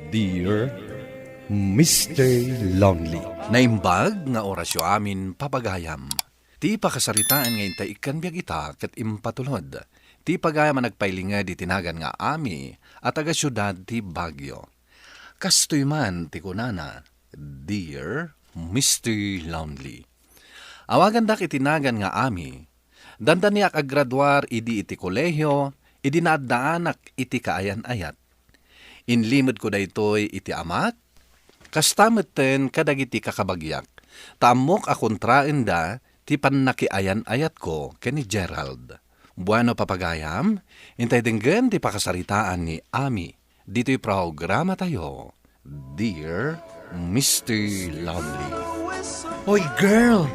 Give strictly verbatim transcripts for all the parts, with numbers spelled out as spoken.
Dear Mister Lonely. Naimbag nga orasyo amin, papagayam. Ti pakasaritaan nga intay ikkan biag ita ket impatulod ti pagayam a nagpailinged iti nagan nga Ami a taga-siudad ti Baguio. Kastoy man ti kunana, Dear Mister Lonely. Awagandak iti nagan nga Ami. Dandaniak agraduar idi iti kolehio, idi naaddaanak iti kaayan-ayat. Inlimedko daytoy iti amak, kasta metten kadagiti kakabagiak, ta ammok a kontraenda ti pannakiayan-ayatko ken ni Gerald. Bueno, papagayam, intay denggen ti pakasaritaan ni Ami ditoy programatayo, Dear Mister Lonely. Hoy, girl!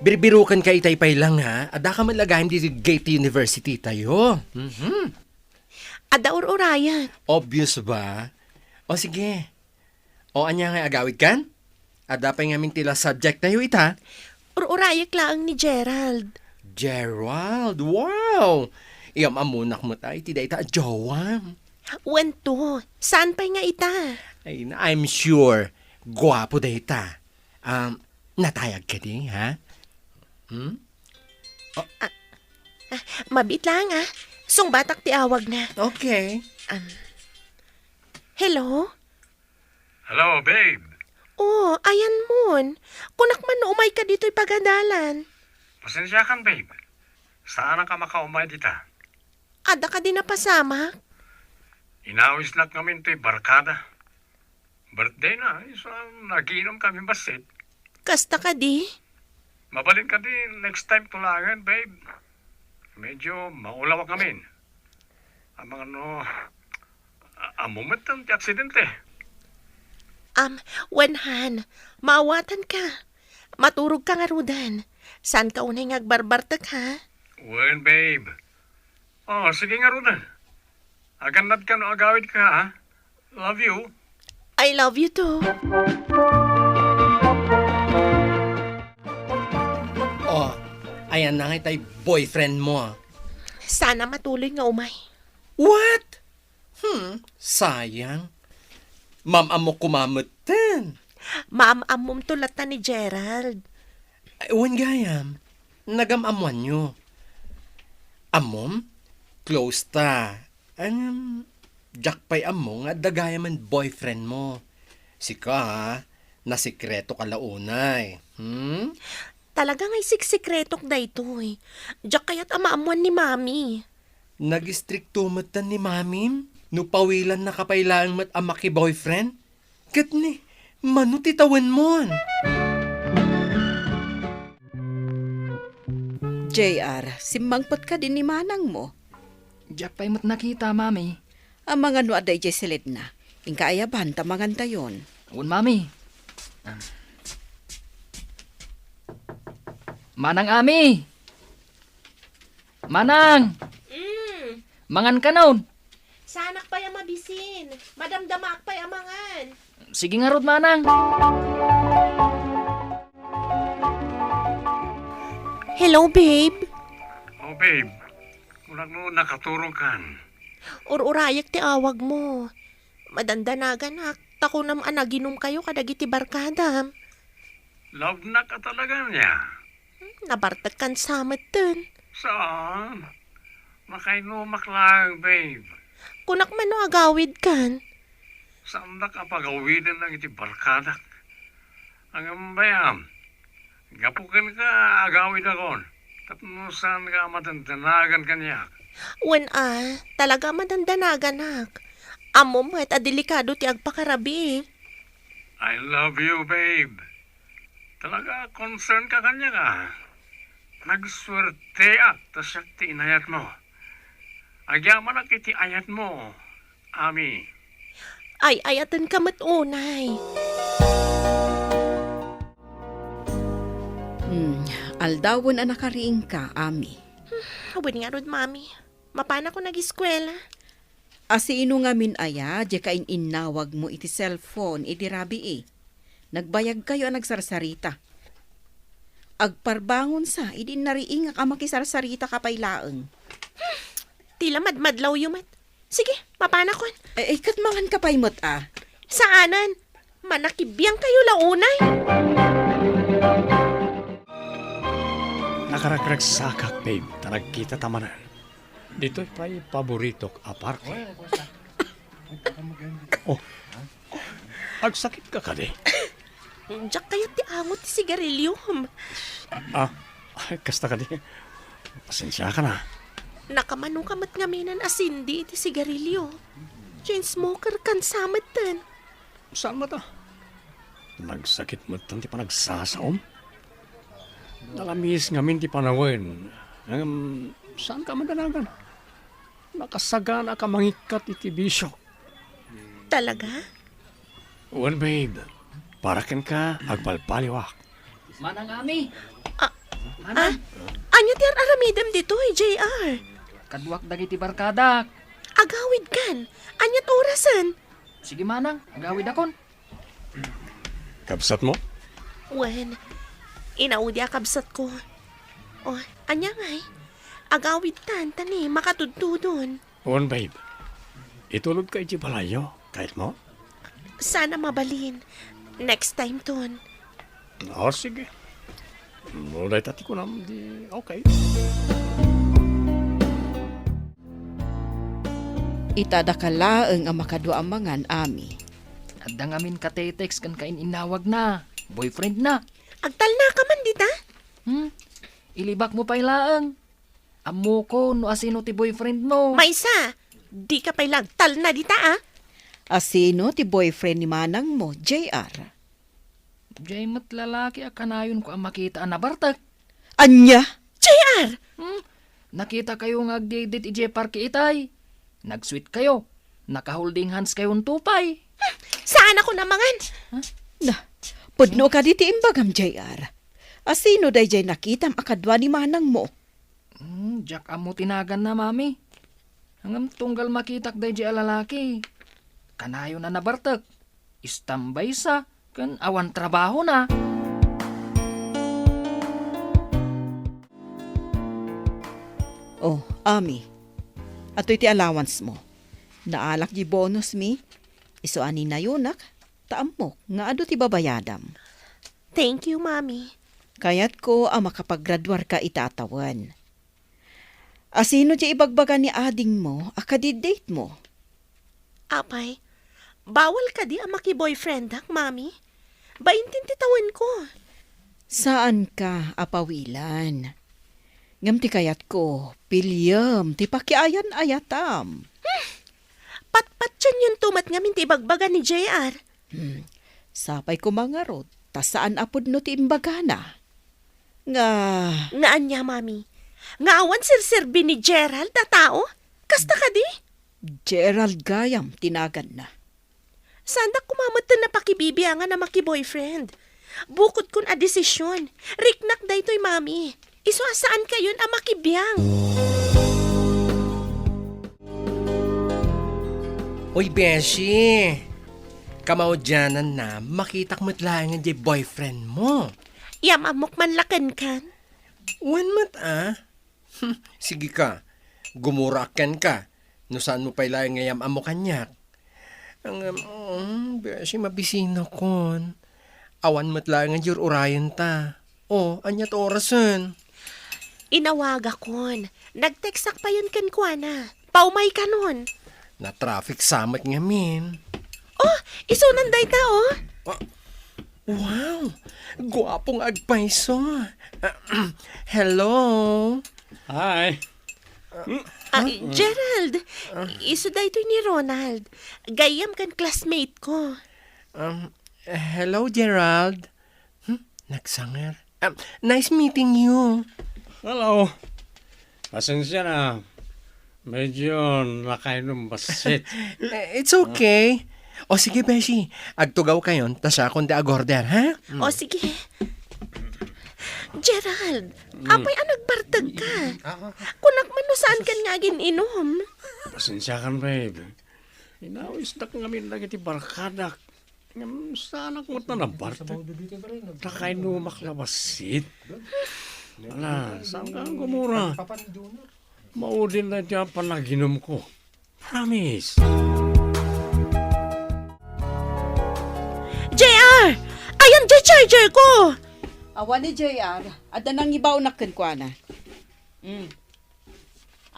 Birbirukan ka itay pay lang, ha? Adda ka met la gayam ditoy Gate University tayo. Mhm. Adda ur-urayen. Obvious ba? O sige. O ania nga agawid kan? Adda pay ngamin ti last subject tayo ita. Ur-urayek laeng ni Gerald. Gerald? Wow! Iyam-ammonak met ay ti dayta a jowa. Wen to, saan pay nga ita? Ay, I'm sure. Guapo dayta. Um, natayag kadi, ha? Hmm? Ah, mabiit lang, ah. Sungbatak ti awagna. Okay. Um, hello? Hello, babe. Oh, ayan mon. Kunak man no umay ka ditoy pagadalan. Pasensiakan, babe. Saanak a makaumay dita. Adda kadi napasamak? Inawisnak ngamin toy barkada. Birthday na, isu a nagiinom kami bassit. Kasta kadi? Mabalin kadi next time to laengen, babe. Medyo maulawak ngamin. Amangan no, a-, ammo met ti aksidente. Am, wen han, maawatan ka. Maturog ka ngaruden. Saan ka unay nga agbarbartek, ha? Wen, babe. Oh, sige ngaruden. Agannad ka no agawid ka, ha? Love you. I love you too. Oh, ayan na nga itay boyfriend mo, ah. Sana matuloy nga umay. What? Hmm, sayang. Maam-ammok koma metten. Maam-ammom to latta ni Gerald. Ay, wen gayam, nagam-ammoanyo. Ammom? Close ta. Ngem, diak pay ammo nga adda gayamen boyfriend mo. Sika, ha? Nasikreto ka la unay. Hmm? Talaga nga isiksikretok daytoy. Diak kayat a maammoan ni Mami. Nagistrikto metten ni Mamim no pawilanna ka pay laeng met a maki-boyfriend? Ket ni, mano ti tawenmon? J R, simmangpet kadi ni manangmo? Diak pay met nakita, Mami. Amangan no adda idiay siledna. Inka ayaban ta mangantayon. Wen, Mami. Ah. Manang Ami! Manang! Mm. Mangan kanon? Saanak pay a mabisin. Madamdamaak pay a mangan. Sige ngarud, Manang. Hello, babe. Oh, babe. Kunak no nakaturog kan. Ur-urayek ti awagmo. Madandanaganak, ta kunam a naginumkayo kadagiti barkadam. Lovenak a talaga niya. Hmm, nabartek kan sa metten. Saan? Makainumak lang, babe. Kunak man no agawid kan. Saandak a pagawiden lang iti barkadak. Ngem bayam, gapu kenka, agawidakon. Tapno saanka a madandanagan kaniak. Wen a, talaga a madandanaganak. Ammom met a delikado ti agpakarabii. I love you, babe. Talaga, concern ka kaniak, a. Nagsuerteak ta siak ti inayatmo. Agyamanak iti ayatmo, Ami. Ay-ayatenka met unay. Hmm, aldawen a nakariingka, Ami. Hmm, wen ngarud, Mami. Mapanakon agiskuela. A sino ngamin aya diay kain-innawagmo iti cellphone idi rabii? Nagbayagkayo a nagsarsarita. Agparbangon sa idi nariingak a makisarsarita ka pay laeng. Ti la madmadlawyo met. Sige, mapanakon. Eh, eh, ket mangan ka pay met, a? Saanen. Manakibiang kayo la unay. Nakaragragsakak, babe, ta nagkita ta manen. Ditoy pay paboritok a parke. Oh, agsakit ka kadi? Diak kayat ti angot ti sigarilio. Ah, ay, kasta kadi. Pasensiakan a. Nakamano ka met ngaminen a sindi iti sigarilio. Chain smoker kan sa metten. Saan met a? Nagsakit metten ti panagsasaom. Nalamis ngamin ti panawen. Ngem, saan ka madanagan? Nakasagana ka mangikkat iti bisio. Talaga? Wen, babe. Para kenka, agbalbaliwak. Manang Ami! Ah, Manang! Ah, ania ti ar-aramidem ditoy, J R? Kaduak dagiti barkadak. Agawid kan. Aniat orasen? Sige, Manang. Agawid akon. Kabsat mo? Wen, inaudi a kabsat ko. Oh, ania ngay? Agawid tan, ta ni makatudtudon. Wen, babe. Itulod ka iti balayyo. Kayat mo? Sana mabalin. Next time ton. Oh, sige. No, dayta ti kunam, di okay. Ita daka laeng a makadua a mangan, Ami. Adda ngamin ka-text ken kain-innawagna. Boyfriend na. Agtalna ka man dita? Hmm? Ilibak mo pay laeng. Ammokon no asino ti boyfriend mo. Maysa, di ka pay la agtalna dita, a? Asino ti boyfriend ni manang mo, J R? Diay met lalaki a kanayonko a makita a nabartek. Ania? J R! Hmm? Nakita kayo nga agdidit idiay parke itay. Nag-sweet kayo. Naka-holding hands kayo unto pay. Hmm, saan ako namangan? Huh? Na, pudno kadi ti imbagam, J R. Asino daydiay nakitam a kadua ni manang mo? Hmm, diak ammo ti naganna, Mami. Ngem tunggal makitak daydiay a lalaki, kanayon a nabartek, istambaysa, ken awan trabahona. Oh, Ami, atoy ti allowance mo. Naalak di bonus mi, isu a ninayonak, ta ammok nga adu ti babayadam. Thank you, Mami. Kayatko a makapagraduarka ita a tawen. Asino ti ibagbaga ni adingmo a kadidate mo? Apay, bawal kadi a makiboyfriendak, Mami? Baintin ti tawenko. Saanka a pawilen. Ngem ti kayatko, piliem ti pakiayan-ayatam. Hmm. Patpatienyon to met ngamin ti ibagbaga ni J R. Hmm. Sapay koma ngarud, ta saan a pudno ti imbagana. Nga Nga ania, Mami? Nga awan serserbi ni Gerald a tao? Kasta kadi? Gerald gayam ti naganna. Saandak koma metten a pakibibiangan a makiboyfriend. Bukodkon a desisyon. Riknak daytoy, Mami. Isu a saankayon a makibiang. Uy, beshi. Kamaudiananna, makitak met laeng diay boyfriend mo. Yam-ammok man la kenkan. Wen met, a? Sige ka, gumuraak kenka, no saan mo pay laeng nga yam-ammo kaniak. Ngem, mm, beshi, mabisinakon. Awan met laeng nga ur-urayenta. O, aniat orasen? Inawagakon. Nag-textak payen kenkuana. Paumaykanon. Na-traffic sa met ngamin. Oh, isunan dayta, oh. Ah, wow! Guapo nga agpayso. Ah, hello? Hi. Ah, Gerald, isu daytoy ni Ronald. Gayyem ken classmate ko. Um, hello, Gerald. Hmm, nagsanger. Um, nice meeting you. Hello. Pasensya na. Medyo nakainom bassit. Eh, it's okay. O sige, beshi. Agtugaw kayon, ta siakon ti ag-order, ha? Mm. O sige. Gerald, apay a nagbartek ka? Kunak man no saan kan nga agin-inom. Pasensya kan, babe. Inawisdak ngamin dagiti barkadak. Ngem, saanak met a nabartek. Nakainumak la bassit. Ala, saan ka gumura? Maudin na ti panaginumko. Promise. J R! Ayan jay charger ko! Awan ni J R. Adda nangibawnak kenkuana. Mm.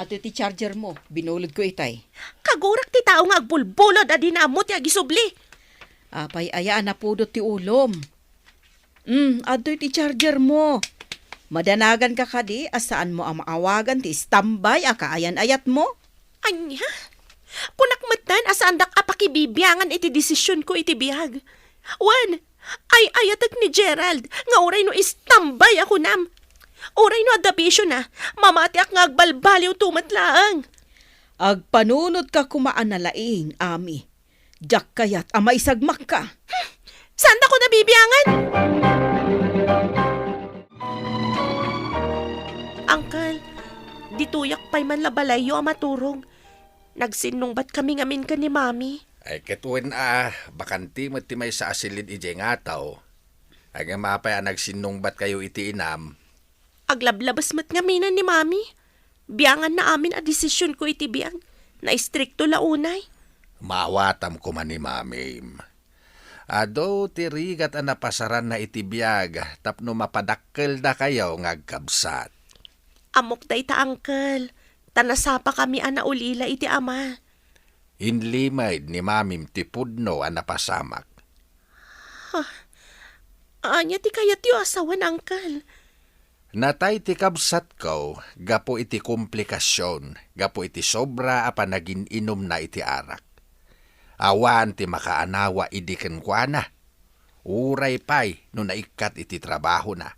Adtoy ti charger mo. Binulod ko itay. Kagurak ti tao nga agbulbulod a dina ammo ti agisubli. Apay aya a napudot ti ulom? Mm, adtoy ti charger mo. Madanagan ka kadi a saan mo a maawagan ti standby a kaayan-ayat mo? Ania? Kunak metten a saandak a pakibibiangan iti desisyon ko iti biag. Wen, ay-ayatek ni Gerald nga uray no standby a kunam. Uray no adda bisiona, mamatiak nga agbalbaliwto met laeng. Agpanunot ka koma a nalaing, Ami. Diak kayat a maisagmakka. Saandakon a bibiangan? Uncle, ditoyak pay man la balayyo a maturog. Nagsinnungbat kami ngamin ken ni Mami. Ay, ket wen a, bakante met ti maysa a silin idiay ngataw. Ay, ngem apay a nagsinnungbatkayo iti inam? Aglablabes met ngaminen ni Mami. Bianganna amin a desisyonko iti biag. Naistrikto la unay. Maawatam koma ni Mamim. Adu ti rigat a napasaranna iti biag tapno mapadakkeldakayo nga agkabsat. Ammok dayta, Uncle. Ta nasapakami a naulila iti ama. Inlimed ni Mamim ti pudno a napasamak. Ania ti kayatyo a sawen, Uncle? Natay ti kabsatko gapu iti komplikasyon, gapu iti sobra a panagin-inumna iti arak. Awan ti makaanawa idi kenkuana. Uray pay no naikkat iti trabahona.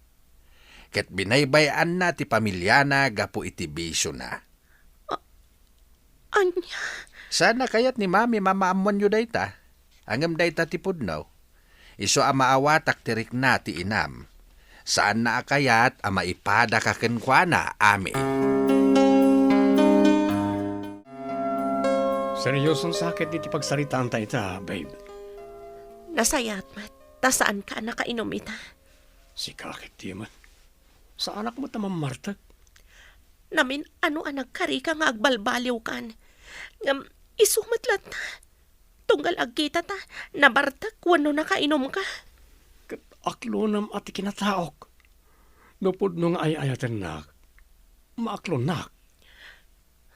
Ket binaybay-anna ti pamiliana gapu iti bisiona. A-, ania? Saan a kayat ni Mami a maammoanyo dayta. Ngem dayta ti pudno. Isu a maawatak ti rikna ti inam. Saanna a kayat a maipadaka kenkuana, Ami. Serioson sakit iti pagsaritaanta ita, babe. Nasayaat met, ta saanka a nakainom ita. Sika ket di man. Saanak met a mammartek. Namin-ano a nagkarika nga agbalbaliwkan. Ngem isu met latta. Tunggal agkitata, nabartek wenno nakainomka. Ket aklonam a ti kinataok. No pudno nga ay-ayatennak, maaklonnak.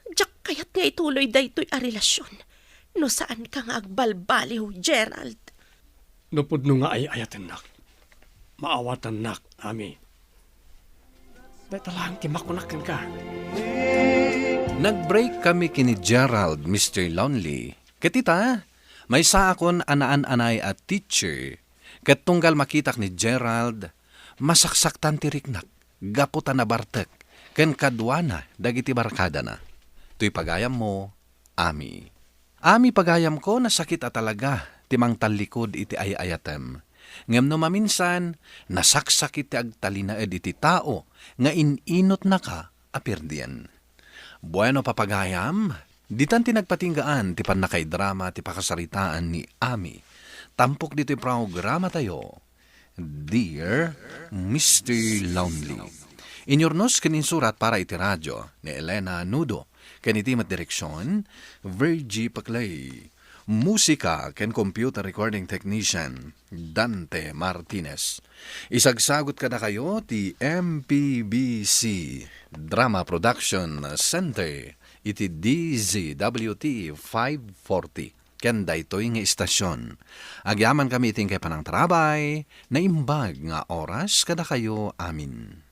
Diak kayat nga ituloy daytoy a relasyon no saanka nga agbalbaliw, Gerald. No pudno nga ay-ayatennak, maawatannak, Ami. Dayta laeng ti makunak kenka. Nag-break kami ken ni Gerald, Mister Lonely. Ket ita, maysaakon a naan-anay a teacher, ket tunggal makitak ni Gerald, masaksaktan ti riknak gapu ta nabartek ken kaduana dagiti barkadana. Toy pagayammo, Ami. Ami, pagayamko, nasakit a talaga ti mangtallikud iti ay-ayatem. Ngem no maminsan, nasaksakit ti agtalinaed iti tao nga in-inutnaka a pirdien. Bueno, papagayam, ditan ti nagpatinggaan ti pannakaidrama ti pakasaritaan ni Ami. Tampok ditoy programatayo, Dear Mister Lonely. Inyurnos ken insurat para iti radio ni Elena Nudo, ken iti met direksion, Virgie Paclay. Musika ken computer recording technician, Dante Martinez. Isagsagot kadakayo ti M P B C Drama Production Center iti D Z W T five forty. Ken daytoy nga istasion. Agyamankami iti inkay panangtarabay, naimbag nga oras kadakayo amin.